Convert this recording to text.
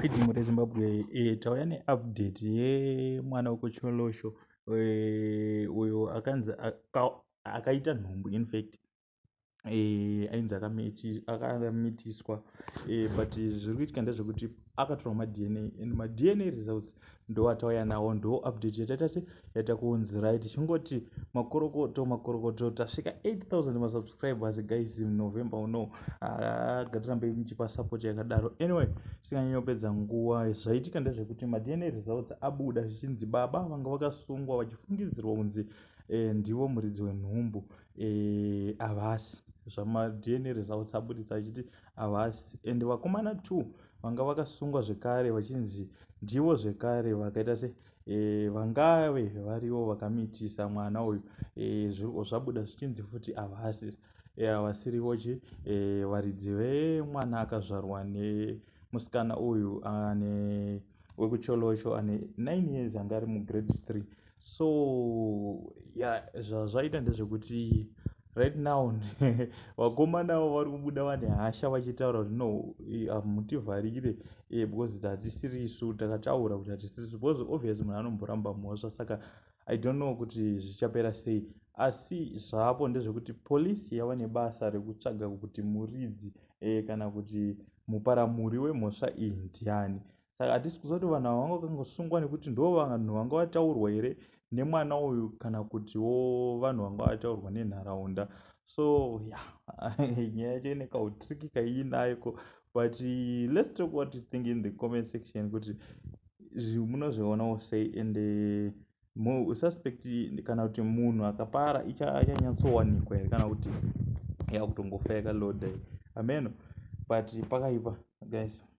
Riddim reZimbabwe tauya neupdate yemwana wekuTsholotsho uyo akanzi akaita nhumbu, infact ainzi akamitiswa, but zviri kuitika ndezvekuti akatorwa maDNA and maDNA results ndo atauya nawo, ndo update yataita se yatakuunzirai. Tichingoti makorokoto, makorokoto, tasvika 8000 masubscribers, guys, November uno. Ngatirambei muchipa support yakadaro. Anyway, singanyanyopedza nguva, zvaitika ndezvekuti maDNA results abuda zvichinzi baba vanga vakasungwa vachifungidzirwa kunzi ndivo muridzi wenhumbu havasi. ZvamaDNA results abuditsa achiti havasi, and vakomana 2 vanga vakasungwa zvekare vachinzi ndivo zvekare vakaita se vangave varivo vakamitisa mwana uyu, zvabuda zvichinzi futi havasi, havasirivo chi varidzi vemwana akazvarwa nemusikana uyu ane wekuTsholotsho ane 9 years, anga ari mugrade 3. So ya, zvazvaita ndezvekuti right now vakomana vari kubuda vane hasha vachitaura kuti no, hamutivharire because hatisiri isu, takataura kuti hatisiri isu, because obviously munhu anomboramba mhosva. Saka I don't know kuti zvichapera sei, asi zvapo ndezvekuti polisi yava nebasa rekutsvaga kuti muridzi kana kuti muparamuri wemhosva iyi ndiani. Saka hatisi kuziva kuti vanhu ava vanga vakangosungwa nekuti ndo vanhu vanga vataurwa here nemwana uyu, kana kutiwo vanhu vanga vataurwa nenharaunda. So yeah, nyaya yacho ine kautricky kaiinayoko, but let's talk what you think in the comment section, kuti munozvionawo sei and suspect kana kuti munhu akapara ichanyatsowanikwa here, kana kuti yakutongofa yakaloda. Ameno, but pakaipa, guys.